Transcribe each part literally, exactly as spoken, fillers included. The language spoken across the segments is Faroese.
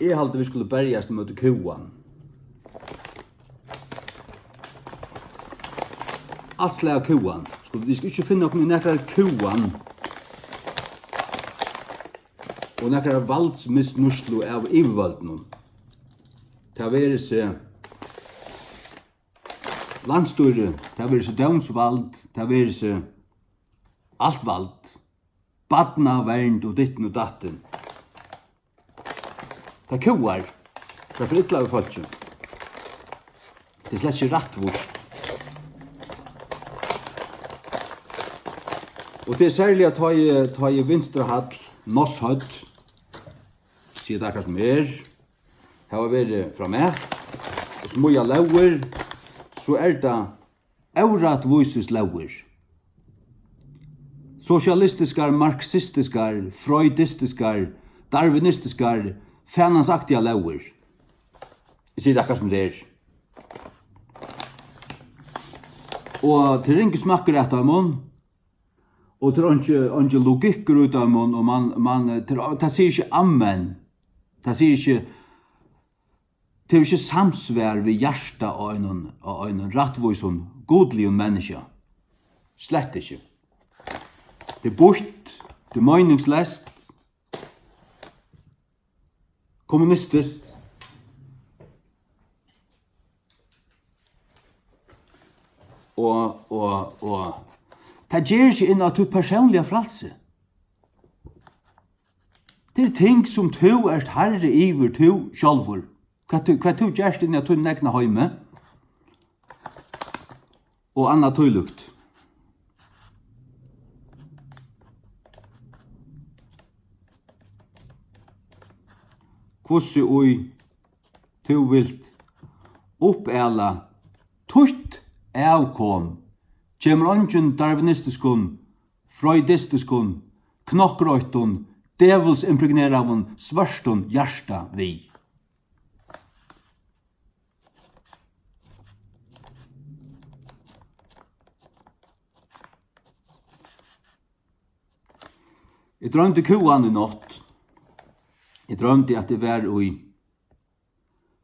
Eg haldi, vit skulu berjast ímóti kúgan. Alt slag av kúgan. Skulu, vit skulu ikki finna okkum í nakrar kúgan og nakrar valdsmisnýtslu av yvirvøldunum. Tað veri seg landsstýri, tað veri seg dómsvald, tað veri seg alt vald. Barnavernd og ditten og datten. Tað kúgar. Tað fer illa við fólki. Tað er slett ikki rættvíst. Og tað er serliga, tá ið, tá ið Vinstrihall, Nosshødd, siga tað akkurát sum er, hava verið framat og smíða lógir, so er tað órættvísislógir. Sosialistiskar, marxistiskar, freudistiskar, darwinistiskar, fanansaktigar lógir. Eg sigi tað akkurát sum tað er. Og tað er ringur smakkur at teimum, og tað er eingin, eingin logikkur í teimum, og man, man, tað, tað sigur ikki amen. Tað sigur ikki, tað er ikki samsvar við hjarta á einum, á einum rættvísum, gudligum menniskja. Slett ikki. Tað er býtt, tað er meiningsleyst, kommunistiskt. Og, og, og tað ger seg inn á títt persónliga frælsi. Tað er ting, sum tú ert harri yvir, tú sjálvur. Hvat tú, hvat tú gert inni á tínum egna heimi. Og annað tílíkt. Hvussu í tú vilt uppala títt avkom, kemur eingin darwinistiskum, freudistiskum, knokkroyttum, djevulsimpregnerað svørtum hjarta við. Eg droymdi kúgan í nátt. Eg droymdi, at eg var í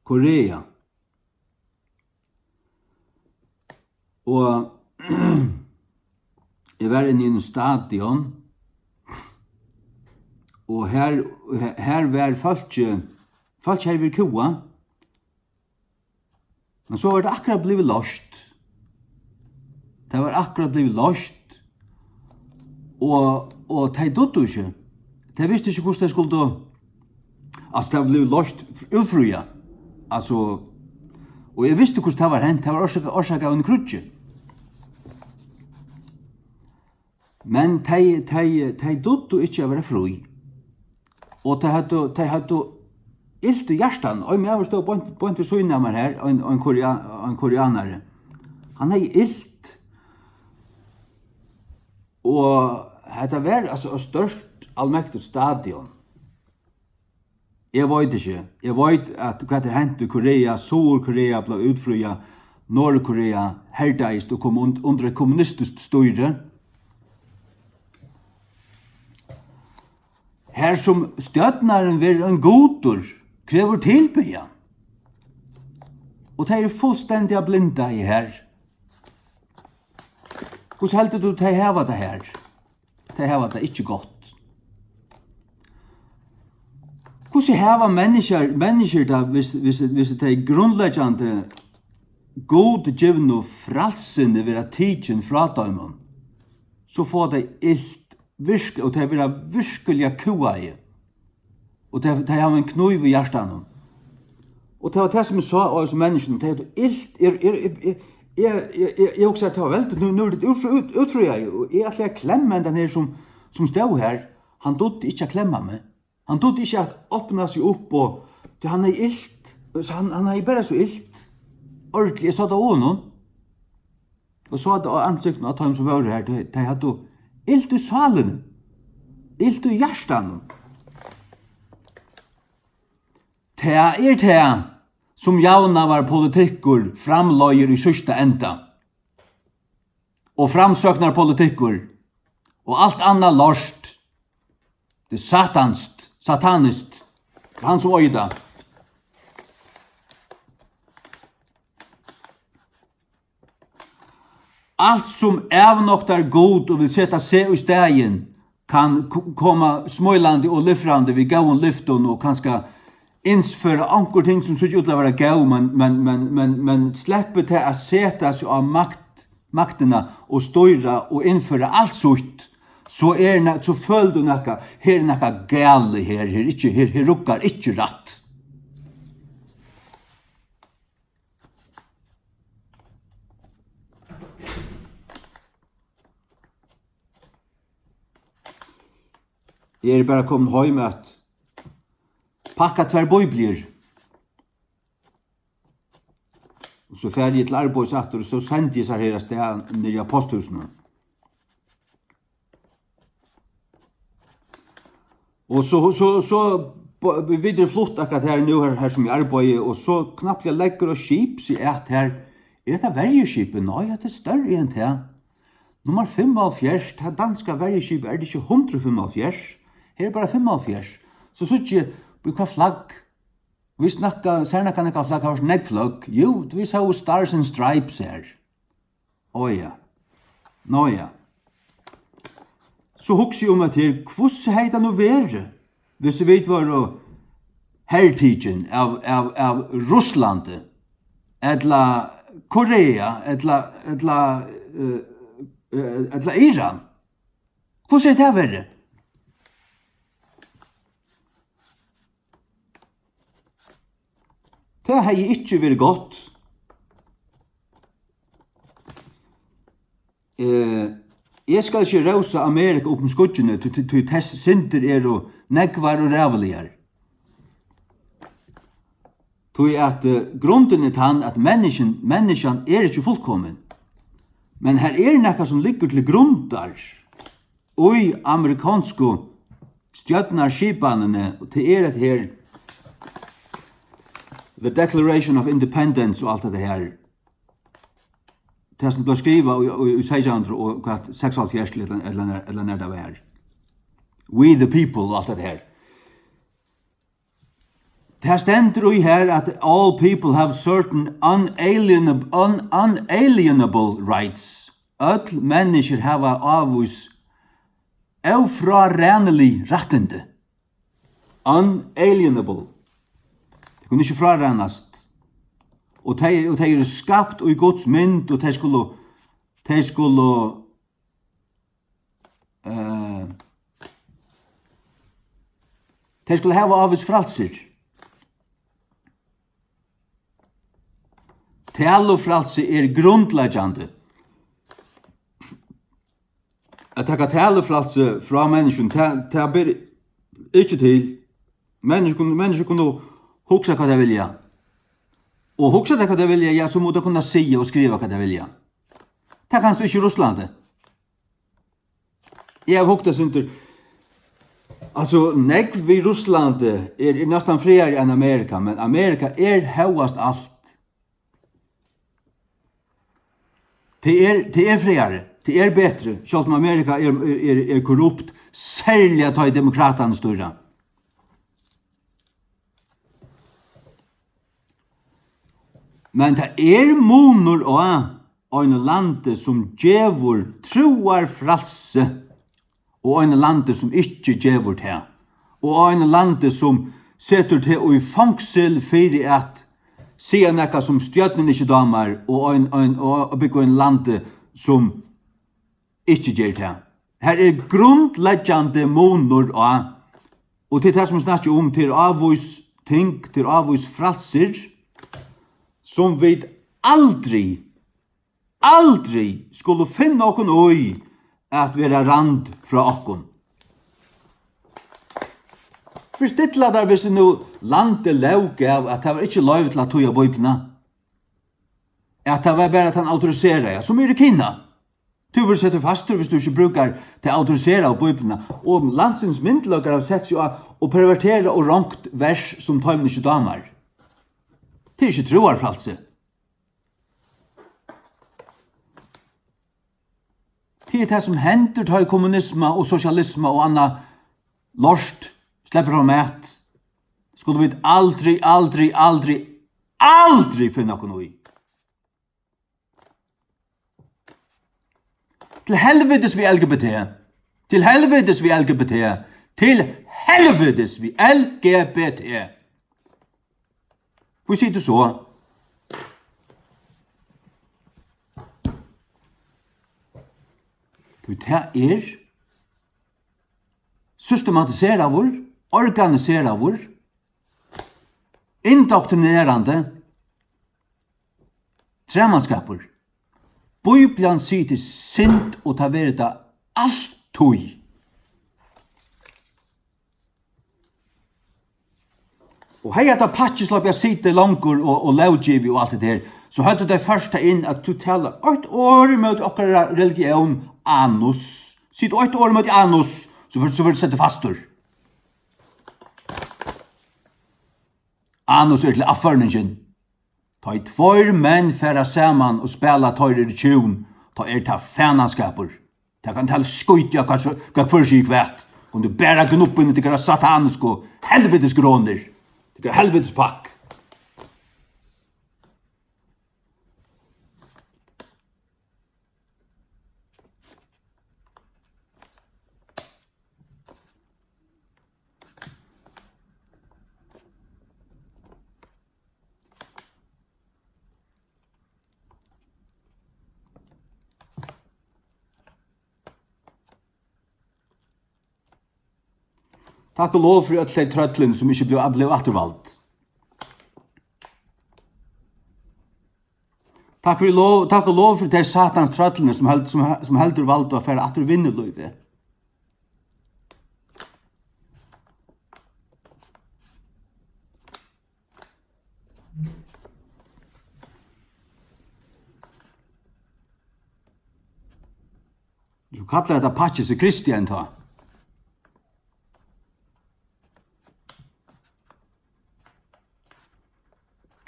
Korea. Og eg var inni í einum stadion, og har, har var fólki, fólk har verið kúgað. Men so var tað akkurát blivið loyst. Tað var akkurát blivið loyst. Og, og tey dugdu ikki. Tey vistu ikki, hvussu tey skuldu, altso, tað var blivið loyst, útfríað. Altso, og eg visti, hvussu tað var hent. Tað var orsakað, orsakað av einum kríggi. Men tey, tey, tey dugdu ikki at vera frí. Og tey høvdu, tey høvdu ilt í hjartanum. Ein maður stóð beint, beint við síðuna av mær har, ein, ein korea-, ein koreanari. Hann hevði ilt. Og hetta var, altso, eitt stórt, almektigt stadion. Eg veit ikki. Eg veit, at hvat er hent í Korea. Suðurkorea bleiv útfríað. Norðurkorea herdaðist og kom und-, undir eitt kommunistiskt stýri. Har sum stjórnarin verður ein gudur, krevur tilbiðjan. Og tey eru fullstendiga blindaði har. Hvussu heldur tú, tey hava tað har? Tey hava tað ikki gott. Hvussu hava menniskjar, menniskjur tað, hvis, hvis, hvis tey grundleggjandi gudgivnu frælsini verða tikin frá teimum, so fáa tey ilt, virk-, og tey verða virkiliga kúgaði. Og tey, tey hava ein knív í hjartanum. Og tað var tað, sum eg sá á hesum menniskjunum. Tey høvdu ilt, er, er, eg hugsaði, at tað var veldigt, nú, nú eru tit útfrí-, út-, útfríaði, og eg ætlaði at klemma hendan her, sum, sum stóð har. Hann dugdi ikki at klemma meg. Hann dugdi ikki at opna seg upp, og, tí hann hevði ilt, hann, hann hevði bara so ilt. Ordiliga, eg sá tað á honum. Og sá tað á ansiktinum á teimum, sum vóru har. Tey, tey høvdu ilt í sálini, ilt í hjartanum. Tað er tað, sum javnaðarpolitikkur framleiðir í síðsta enda. Og framsóknarpolitikkur og alt annað lort. Tað er satanskt, sataniskt. Hann sum eigur tað. Alt sum avnoktar Gud og vil seta seg í staðin, kann k-, koma smílandi og lifrandi við góðum lyftum og kanska innføra onkur ting sum síggja út til at vera góð, men, men, men, men, men sleppi tað at seta seg á makt, maktina og stýra og innføra alt sítt, so er na-, so følir tú nakað, her er nakað galið her, her er ikki, her, her ruggar ikki rætt. Eg eri bara komin heim at pakka tvær bíbliur. Og so fari eg til arbeiðis aftur, og so sendi eg sær her avstað niðri á posthúsinum. Og so, so, so, bo-, vit eru flutt akkurát her nú, her, her sum eg arbeiði, og so knappliga leggur eitt skip seg at her. Er hetta verjuskipið? Nei, hetta er størri enn tað. Nummar fimmoghálvfjerðs, tað danska verjuskipið, er tað ikki hundrað og fimmoghálvfjerðs? Her er bara fimmoghálvfjerðs. So síggi eg, í hvat flagg? Vit snakka, sær nakað, nakað flagg, har var nógv fløgg. Jú, vit sóu Stars and Stripes her. Ó ja. Ná ja. So hugsi eg um at her, hvussu hevði tað nú verið, hvis vit vóru hertikin av, av, av Russlandi, ella Korea, ella, ella, eh, eh, ella Iran? Hvussu hevði tað verið? Tað hevði ikki verið gott. Eh, eg skal ikki rósa Amerika upp um skýggini, tí, tí, tí tess syndir eru nógvar og ræðuligar. Tí at, eh, grundin er tann, at menniskjan, menniskjan er ikki fullkomin. Men her er nakað, sum liggur til grundar í amerikansku stjórnarskipanini, og tað er hetta her, The Declaration of Independence og alt hetta her. Tað, sum bleiv skrivað í, í, í seytjan hundrað og hvat, seksoghálvfjerðs, ella, ella, ella nær tað var. We the people og alt hetta her. Tað stendur í her, at all people have certain unalienab-, un-, unalienable rights. Øll menniskju hava ávís ófrárænilig rættindi. Unalienable. Tey kunnu ikki frárænast. Og tey, og tey eru skapt í Guds mynd, og tey skulu, tey skulu, eh, tey skulu hava ávís frælsir. Talufrælsi er grundleggjandi. At taka talufrælsi frá menniskjum, tað, tað ber ikki til. Menniskju kunnu, menniskju kunnu hugsa, hvat tey vilja. Og hugsa tey, hvat tey vilja, ja, so mugu tey kunna siga og skriva, hvat tey vilja. Tað kanst tú ikki í Russlandi. Eg havi hugt eitt sindur, altso, nógv við Russlandi er, er næstan frægari enn Amerika, men Amerika er hóast alt. Tað er, tað er frægari, tað er betri, sjálvt um Amerika er, er, er, er korrupt, serliga tá ið Demokratarnir stýra. Men tað er munur á einum landi, sum gevur trúarfrælsi, og einum landi, sum ikki gevur tað, og einum landi, sum setur teg í fongsul fyri at siga nakað, sum stjórnin ikki dámar, og ein, ein, og, og búgva í einum landi, sum ikki ger tað. Har er grundleggjandi munur á, og tað er tað, sum eg snakki um, tað er ávís ting, tað er ávís frælsir, sum vit aldri, aldri skulu finna okkum í at vera rand frá okkum. Forstilla tær, hvis nú landið lóg gav, at tað var ikki loyvt til at týða Bíbliuna, at tað var bara tann autoriseraða, sum er í Kina. Tú verður settur fastur, hvis tú ikki brúkar ta autoriseraðu Bíbliuna, og landsins myndugleikar hava sett seg á og pervertera og rongt vers, sum teimum ikki dámar. Tað er ikki trúarfrælsi. Tað er tað, sum hendir, tá ið kommunisma og sosialisma og annað lort sleppur fram at, skulu vit aldri, aldri, aldri, aldri finna okkum í. Til helvitis við L G B T. Til helvitis við L G B T. Til helvitis við L G B T. Hví sigur tú so? Tí tað er systematiseraður, organiseraður, indoktrinerandi træmanskapur. Bíblian sigur, tað er synd, og tað verður tað altíð. Og hevði hetta pakkisloppið sitið longur og, og lóggivið og alt det her, so høvdu tey ført tað inn, at tú talar eitt orð móti okkara religión, anus. Sigur tú eitt orð móti anus, so verður, so verður tú settur fastur. Anus er til afførningin. Tá ið tveir menn fara saman og spæla, teir eru hjún, tá er tað fananskapur. Tað kann tala skít, ja, hvat so, hvat hvør sigur hvat. Kunnu bara gnubbin, tykkara satanisku helvitis gronir. Tykkara helvitis pakk. Takk og lov fyri øll tey trøllini, sum ikki blivu, blivu afturvald. Takk fyri lov, takk og lov fyri tey satans trøllini, sum held-, sum he-, sum heldur valdu at fara aftur í vinnulívið. Tú kallar hetta pakkis í Kristi enn tá.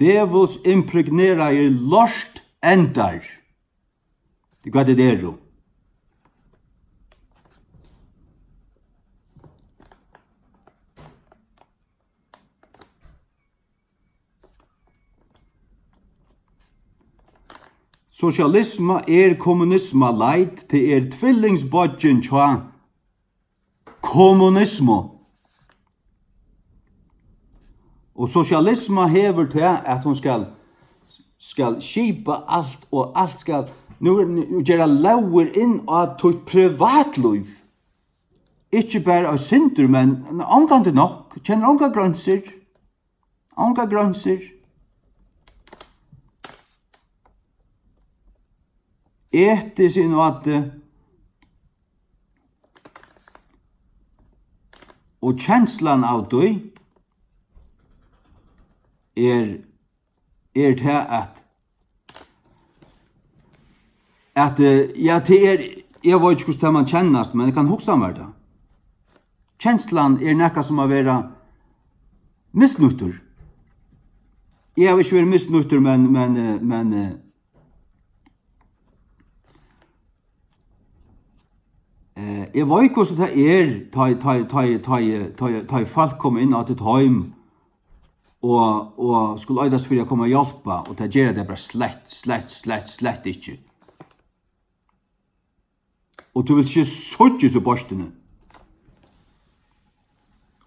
Djevulsimprægneraðir lortendar. Tað er hvat tit eru. Sosialisma er kommunisma light, tað er tvillingsbeiggin hjá kommunismu. Og sosialisma hevur tað, at hon skal, skal skipa alt, og alt skal, nú, nú gera lógir inn á títt privatlív. Ikki bara eitt sindur, men ongantíð nokk. Kennir ongar greinsir. Ongar greinsir. Etis inn á tað. Og kenslan av tí er, er tað, at, at, eh, ja, tað er, eg veit ikki, hvussu tað man kennast, men eg kann hugsa mær tað. Kenslan er nakað sum at vera misnýttur. Eg havi ikki verið misnýttur, men, men, eh, men, eh, Eh, eg veit, hvussu tað er, tá ið, tá ið, tá ið, tá ið, tá ið, tá ið fólk koma inn á títt heim og, og skulu eitast fyri at koma og hjálpa, og tað gera tey bara slett, slett, slett, slett ikki. Og tú vilt ikki síggja so beistini.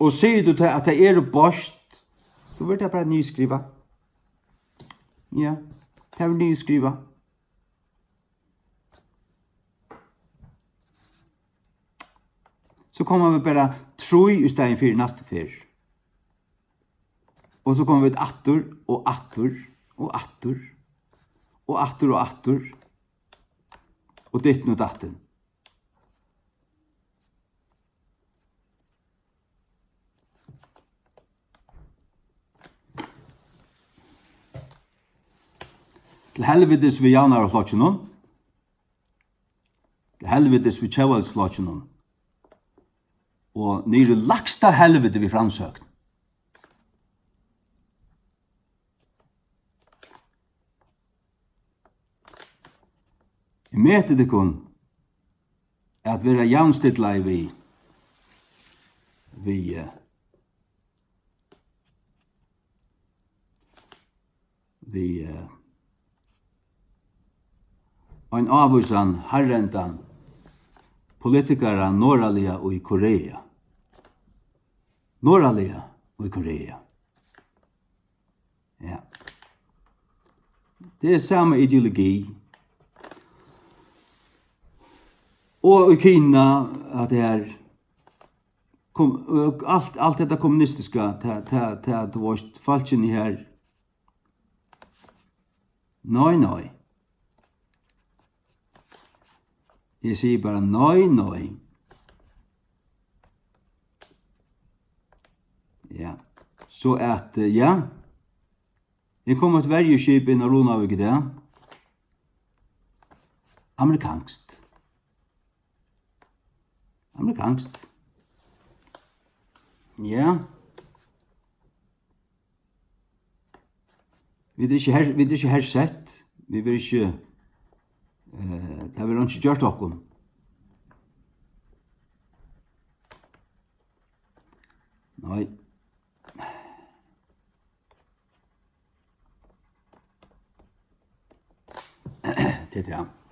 Og sigur tú tað, at tað eru beist, so verður tað bara niðurskrivað. Ja, tað verður niðurskrivað. So koma vit bara trý í staðin fyri næstu ferð. Og so koma vit aftur og aftur og aftur og aftur og aftur og ditten og datten. Til helvitis við Javnaðarflokkinum. Til helvitis við Tjóðveldisflokkinum. Og niður í lægsta helviti við Framsókn. Eg meti tykkum at vera javnstillaði við, við, eh, við, eh, ein ávísan, harðrendan politikarar norðarliga í Korea. Norðarliga í Korea. Ja. Tað er sama ideologi. Og í Kina, at tað er kom, alt, alt hetta kommunistiska, tað, tað, tað, tú veist, fólkini her. Nei, nei. Eg sigi bara nei, nei. Ja. So at, eh, ja. Eg kom eitt verjuskip inn á Runavík í dag. Amerikanskt. Amerikanskt. Ja. Vit eru ikki her, vit eru ikki hersett. Vit verða ikki, eh, tað verður einki gjørt okkum. Nei. Tað er tað.